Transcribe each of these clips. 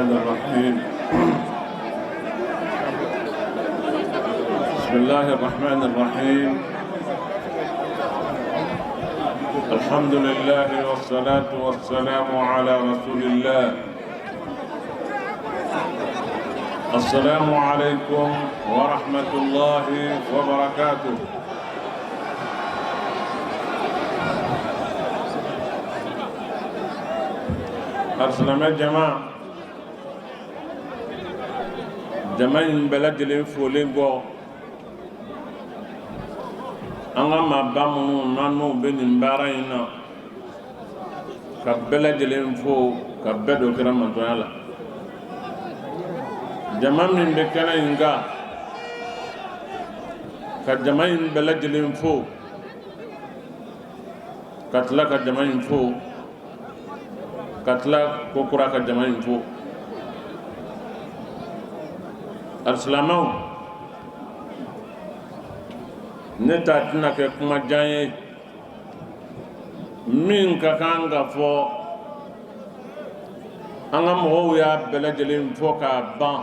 الرحمن الرحيم. بسم الله الرحمن الرحيم. الحمد لله والصلاة والسلام على رسول الله. السلام عليكم ورحمة الله وبركاته. Alisilamɛ jama, jama in bɛɛ lajɛlen folen kɔ, an ka maaba minnu n'an n'u bɛ nin baara in na, ka bɛɛ lajɛlen fo ka bɛɛ don kira mantɔnya la. Jama min bɛ kɛnɛ in kan, ka jama in bɛɛ lajɛlen fo, ka tila ka jama in fo, ka tila ko kura ka jama in fo. Alisilamɛw, ne ta tɛna kɛ kuma jan ye. Min ka kan ka fɔ, an ka mɔgɔw y'a bɛɛ lajɛlen fɔ k'a ban.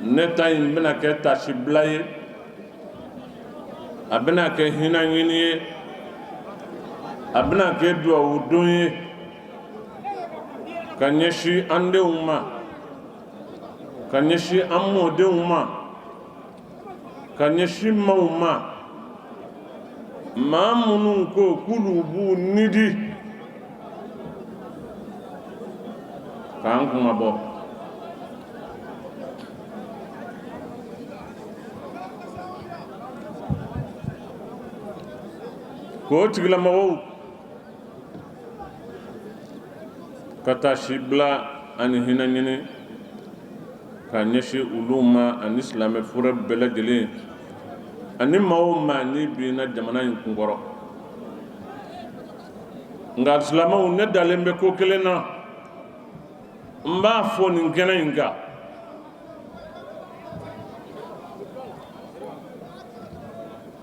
Ne ta in bɛna kɛ tasibila ye, a bɛna kɛ hinɛ ɲini ye, a bɛna kɛ duwawu don ye ka ɲɛsin an denw ma, ka ɲɛsin an mɔdenw ma, ka ɲɛsin maaw ma, maa minnu ko k'olu b'u ni di k'an kunmabɔ. K'o tigilamɔgɔw ka taasibila ani hinɛ ɲini ka ɲɛsin olu ma, ani silamɛ fura bɛɛ lajɛlen, ani maa o maa ni binna jamana in kunkɔrɔ. Nka silamɛw, ne dalen bɛ ko kelen na, n b'a fɔ nin kɛnɛ in kan.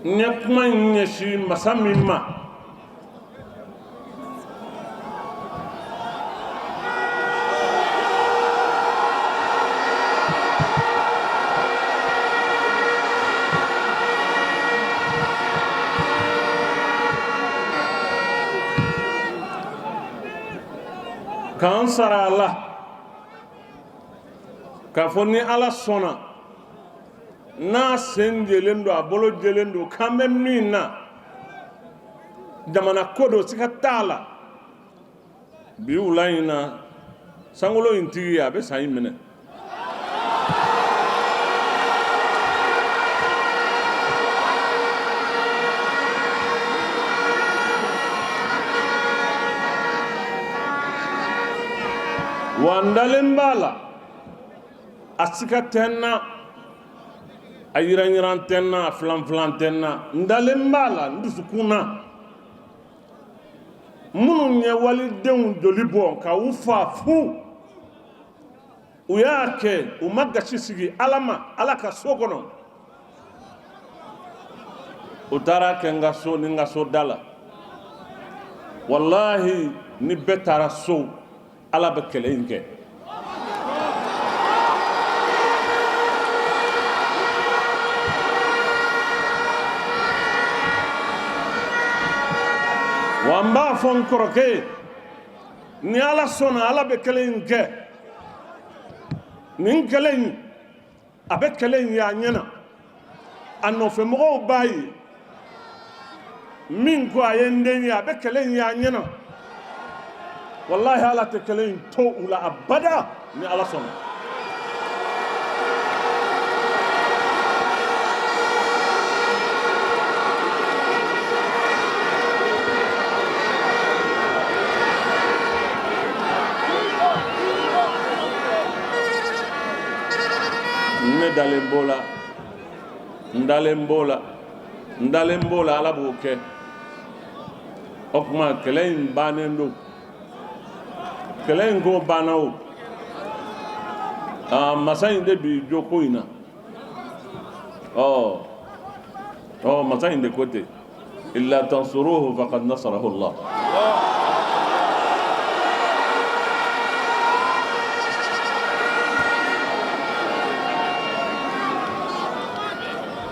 N ye kuma in ɲɛsin masa min ma, k'an sara a la k'a fɔ ni Ala sɔnna, n'a sen jɛlen don, a bolo jɛlen don, k'an bɛ min na, jamana ko don, siga t'a la. Bi wula in na, sankolo in tigi a bɛ san in minɛ. Wa n dalen b'a la, a siga tɛ n na, a yiranyiran tɛ n na, a filanfilan tɛ n na. N dalen b'a la n dusukun na, minnu ye walidenw joli bɔ ka u fa fu, u y'a kɛ, u ma gasi sigi Ala ma, Ala ka so kɔnɔ. U taara kɛ n ka so ni n ka so da la. Walahi, ni bɛɛ taara so, Ala bɛ kɛlɛ in kɛ. Wa n b'a fɔ n kɔrɔkɛ ye, ni Ala sɔnna, Ala bɛ kɛlɛ in kɛ. Nin kɛlɛ in, a bɛ kɛlɛ in ye a ɲɛ na, a nɔfɛmɔgɔw b'a ye. Min ko a ye n den ye, a bɛ kɛlɛ in ye a ɲɛ na. Walahi, Ala tɛ kɛlɛ in to u la abada, ni Ala sɔnna. Ne dalen b'o la, n dalen b'o la, n dalen b'o la. Ala b'o kɛ. O tuma kɛlɛ in bannen don, kɛlɛ in ko banna. O aa, masa in de b'i jɔ ko in na. Ɔ ɔ, masa in de ko ten: illa tansuruhu faqad nasarahu Allah.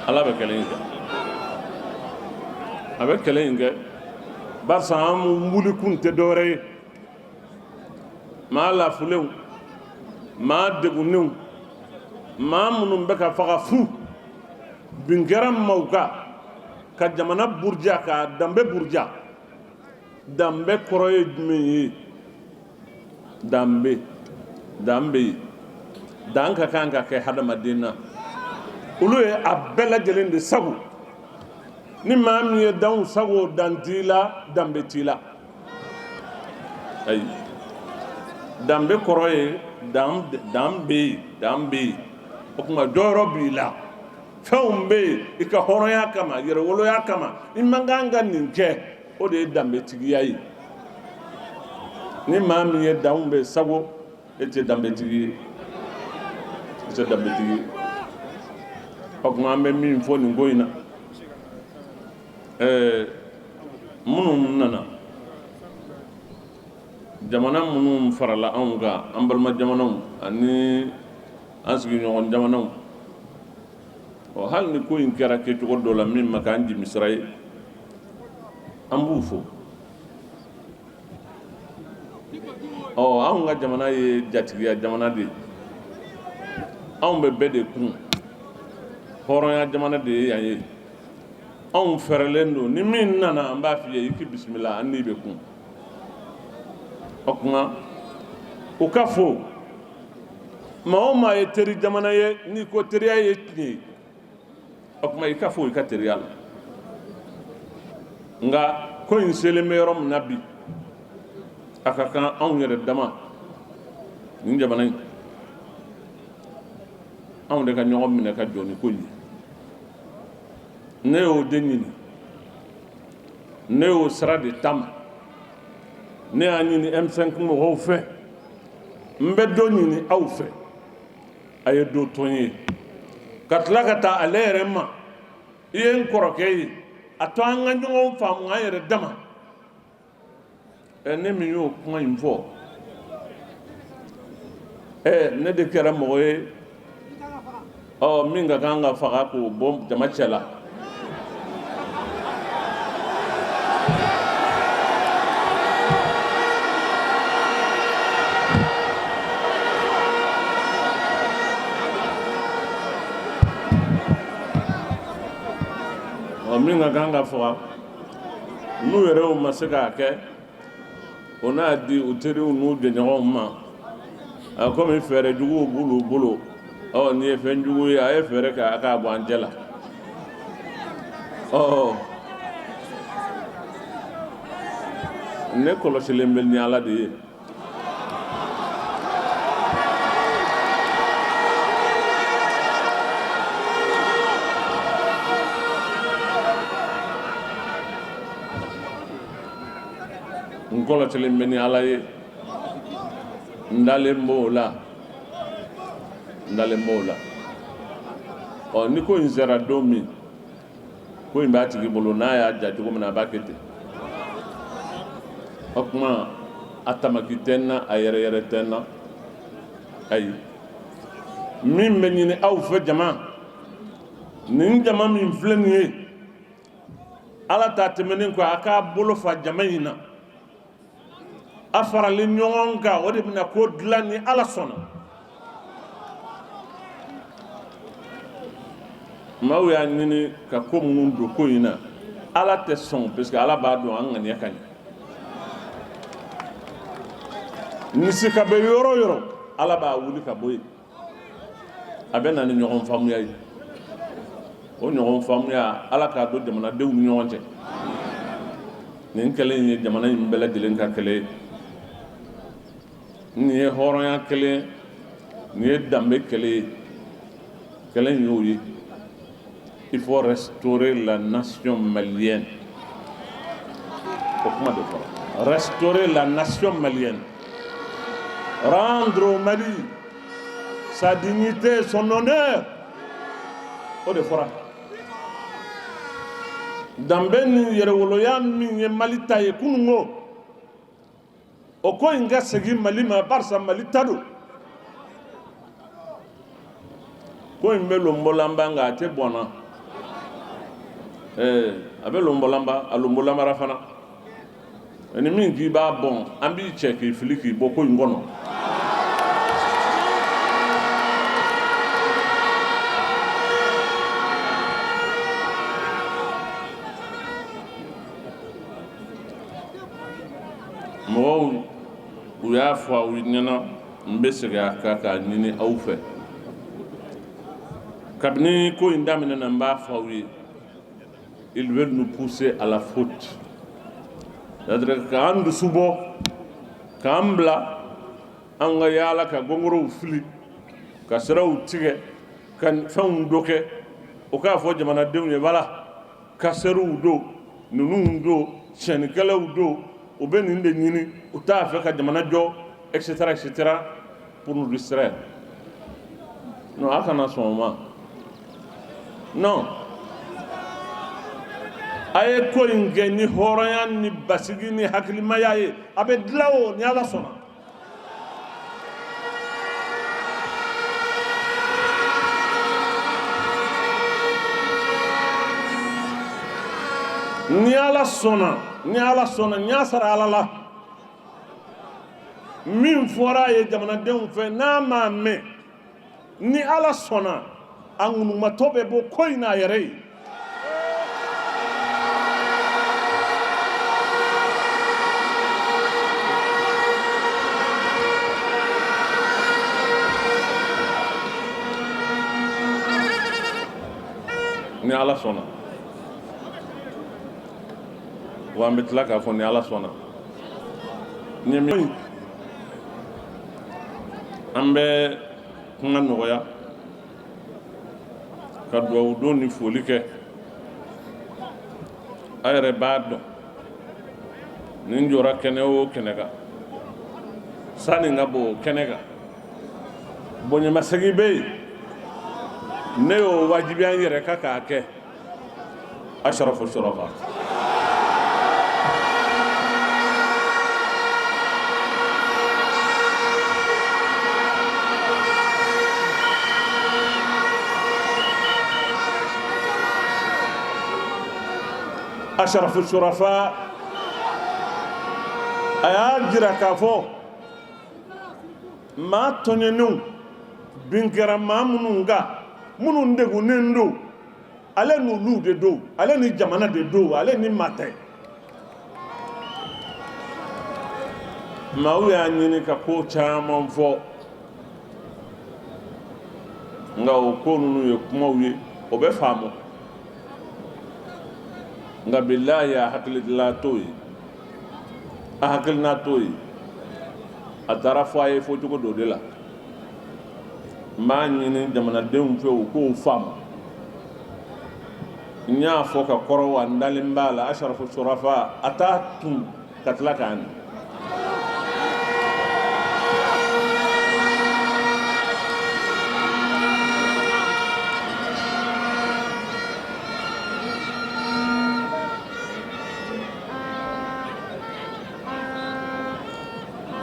Ala bɛ kɛlɛ in kɛ, a bɛ kɛlɛ in kɛ, barisa an wulikun tɛ dɔwɛrɛ ye. Maa lafulenw, maa degunnenw, maa minnu bɛ ka faga fu, bin kɛra maaw kan ka jamana buruja, ka danbe buruja. Danbe kɔrɔ ye jumɛn ye? Danbe, dan bɛ yen, dan ka kan ka kɛ hadamaden na. Olu ye a bɛɛ lajɛlen de sago. Ni maa min ye danw sago, dan t'i la, danbe t'i la. Ayi, danbe kɔrɔ ye dan, dan bɛ yen, dan bɛ yen. O tuma jɔyɔrɔ b'i la, fɛnw bɛ yen i ka hɔrɔnya kama, yɛrɛwoloya kama, i man kan ka nin kɛ. O de ye danbetigiya ye. Ni maa min ye danw bɛɛ sago, e tɛ danbetigi ye, e tɛ danbetigi ye. O tuma an bɛ min fɔ nin ko in na, minnu nana, jamana minnu farala anw kan, an balima jamanaw ani an sigiɲɔgɔn jamanaw, ɔ hali ni ko in kɛra kɛcogo dɔ la min ma k'an jimisira ye, an b'u fo. Ɔ anw ka jamana ye jatigiya jamana de ye, anw bɛ bɛɛ de kun, hɔrɔnya jamana de ye yan ye. Anw fɛrɛlen don, ni min nana an b'a f'i ye i k'i bisimila, an n'i bɛ kun. O tuma u ka fo. Maa o maa ye teri jamana ye, n'i ko teriya ye tiɲɛ ye, o tuma i ka fo i ka teriya la. Nka ko in selen bɛ yɔrɔ min na bi, a ka kan anw yɛrɛ dama nin jamana in, anw de ka ɲɔgɔn minɛ ka jɔ ni ko in ye. Ne y'o de ɲini, ne y'o sira de taama. Ne y'a ɲini M5 mɔgɔw fɛ, n bɛ dɔ ɲini aw fɛ, a ye dɔ to n ye ka tila ka taa ale yɛrɛ ma. I ye n kɔrɔkɛ ye, a to an ka ɲɔgɔn faamu an yɛrɛ dama. Ne min y'o kuma in fɔ, ne de kɛra mɔgɔ ye, ɔ min ka kan ka faga k'o bɔ jama cɛ la. Ɔ min ka kan ka faga, n'u yɛrɛw ma se k'a kɛ, o n'a di u teriw n'u jɛɲɔgɔnw ma. A komi fɛɛrɛ juguw b'olu bolo, ɔ nin ye fɛn jugu ye, a ye fɛɛrɛ kɛ a k'a bɔ an cɛ la. Ɔ ne kɔlɔsilen bɛ ni Ala de ye. N kɔlɔsilen bɛ ni Ala ye, n dalen b'o la, n dalen b'o la. Ɔ ni ko in sera don min, ko in b'a tigi bolo, n'a y'a ja cogo min na, a b'a kɛ ten. O tuma a tamaki tɛ n na, a yɛrɛ yɛrɛ tɛ n na. Ayi, min bɛ ɲini aw fɛ, jama, nin jama min filɛ nin ye, Ala ta tɛmɛnen kɔ, a k'a bolo fa jama in na, a faralen ɲɔgɔn kan, o de bɛna ko dilan ni Ala sɔnna. Maaw y'a ɲini ka ko minnu don ko in na, Ala tɛ sɔn, parce que Ala b'a dɔn an ŋaniya ka ɲi. Ni sika bɛ yɔrɔ o yɔrɔ, Ala b'a wuli ka bɔ yen. A bɛ na ni ɲɔgɔn faamuya ye. O ɲɔgɔn faamuya, Ala k'a don jamanadenw ni ɲɔgɔn cɛ. Nin kɛlɛ in ye jamana in bɛɛ lajɛlen ka kɛlɛ ye. Nin ye hɔrɔnya kɛlɛ, nin ye danbe kɛlɛ ye. Kɛlɛ in y'o ye. Il faut restaurer la nation malienne. O kuma de fɔra. Restaurer la nation malienne. Rendre au Mali sa dignité, son honneur. O de fɔra. Danbe ni yɛrɛwoloya min ye Mali ta ye kununko, o ko in ka segin Mali ma, barisa Mali ta don. Ko in bɛ lonbolanba, nka a tɛ bɔn na. A bɛ lonbolanba, a lonbolanbara fana. Ni min k'i b'a bɔn, an b'i cɛ k'i fili k'i bɔ ko in kɔnɔ. Mɔgɔw u y'a fɔ aw ɲɛna, n bɛ segin a kan k'a ɲini aw fɛ. Kabini ko in daminɛna, n b'a fɔ aw ye, ils veulent nous pousser à la faute, c'est-à-dire k'an dusu bɔ, k'an bila an ka yaala ka gɔngɔrɔw fili, ka siraw tigɛ, ka fɛnw dɔ kɛ. O k'a fɔ jamanadenw ye, voilà, casseurs don, ninnu don, tiɲɛnikɛlaw don, u bɛ nin de ɲini, u t'a fɛ ka jamana jɔ, et cetera, et cetera, pour nous distraire. Non, a kana sɔn o ma. Non, a ye ko in kɛ ni hɔrɔnya ni basigi ni hakilimaya ye, a bɛ dilan o, ni Ala sɔnna. Ni Ala sɔnna, ni Ala sɔnna, n y'a sara Ala la. Min fɔra a ye jamanadenw fɛ, n'a m'a mɛn, ni Ala sɔnna, a ŋunumatɔ bɛ bɔ ko in n'a yɛrɛ ye. Ni Ala sɔnna, wa an bɛ tila k'a fɔ ni Ala sɔnna. Ni min an bɛ kuma nɔgɔya ka dugawu don ni foli kɛ, a yɛrɛ b'a dɔn, nin jɔra kɛnɛ o kɛnɛ kan, sani n ka bɔ o kɛnɛ kan, bonyamasegin bɛ yen, ne y'o wajibiya n yɛrɛ kan k'a kɛ. Ashrafu shurafa, ashrafu shurafa, a y'a jira k'a fɔ maa tɔɲɔnenw bin kɛra maa minnu kan, minnu degunnen don, ale n'olu de don, ale ni jamana de don, ale ni maa tɛ. Maaw y'a ɲini ka ko caman fɔ, nka o ko ninnu ye kumaw ye, o bɛ faamu, nka bilahi, a hakilila t'o ye, a hakilina t'o ye. A taara fɔ a ye fɔcogo dɔ de la. N b'a ɲini jamanadenw fɛ, u k'o faamu. N y'a fɔ ka kɔrɔ, wa n dalen b'a la, Ashrafu Shurafa a t'a tun ka tila k'a nin.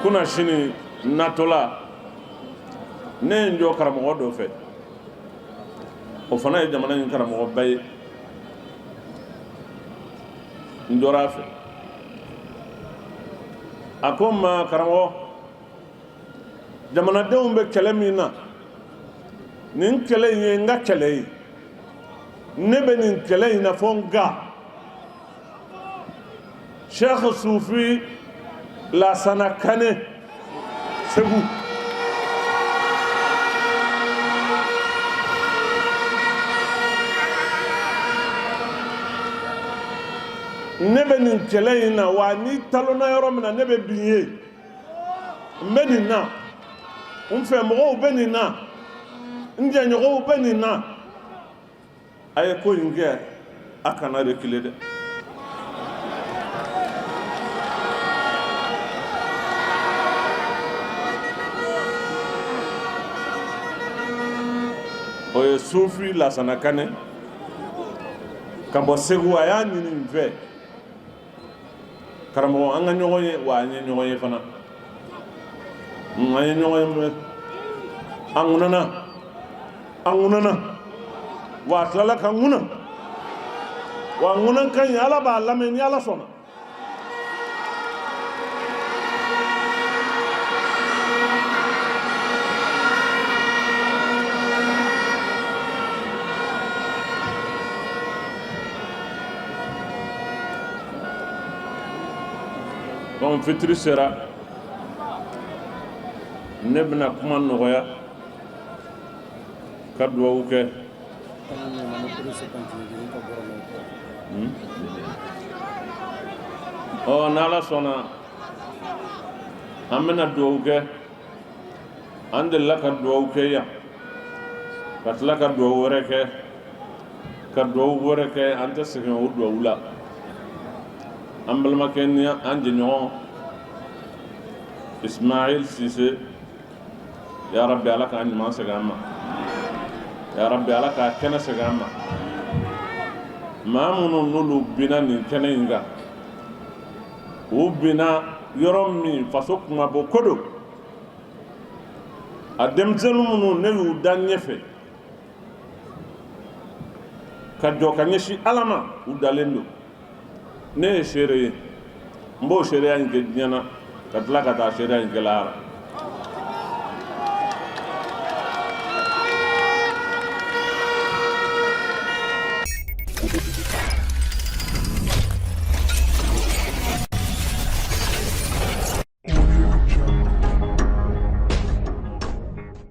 Kunna sini natɔla, ne ye n jɔ karamɔgɔ dɔ fɛ, o fana ye jamana in karamɔgɔba ye. N jɔra a fɛ, a ko n ma: karamɔgɔ, jamanadenw bɛ kɛlɛ min na, nin kɛlɛ in ye n ka kɛlɛ ye. Ne bɛ nin kɛlɛ in na fo n ka Cheikh Sufi Lasana Kane Segu. Ne bɛ nin kɛlɛ in na, wa n'i talonna yɔrɔ min na, ne bɛ bin yen. N bɛ nin na, n fɛ mɔgɔw bɛ nin na, n jɛɲɔgɔnw bɛ nin na. A ye ko in kɛ, a kana reculer dɛ. O ye Sufi Lasana Kane ka bɔ Segu. A y'a ɲini n fɛ, karamɔgɔ, an ka ɲɔgɔn ye, wa an ye ɲɔgɔn ye fana, an ye ɲɔgɔn ye, an ŋunana, an ŋunana, wa a tilala ka ŋuna. Wa ŋɔnɔkan in, Ala b'a lamɛn ni Ala sɔnna. Donc fitiri sera, ne bɛna kuma nɔgɔya ka dugawu kɛ. Ɔ, n'Ala sɔnna, an bɛna dugawu kɛ. An delila ka dugawu kɛ yan, ka tila ka dugawu wɛrɛ kɛ, ka dugawu wɛrɛ kɛ. An tɛ sɛgɛn o dugawu la. An balimakɛ ni an jɛɲɔgɔn Ismail Sise, ya Rabbi, Ala k'a ɲuman segin an ma. Ya Rabbi, Ala k'a kɛnɛ segin an ma. Maa minnu n'olu binna nin kɛnɛ in kan, u binna yɔrɔ min, faso kunmabɔ ko don. A denmisɛnnin minnu ne y'u da ɲɛfɛ ka jɔ ka ɲɛsin Ala ma, u dalen don. Ne ye seere ye, n b'o seereya in kɛ diɲɛ na, ka tila ka taa seereya in kɛ lahara.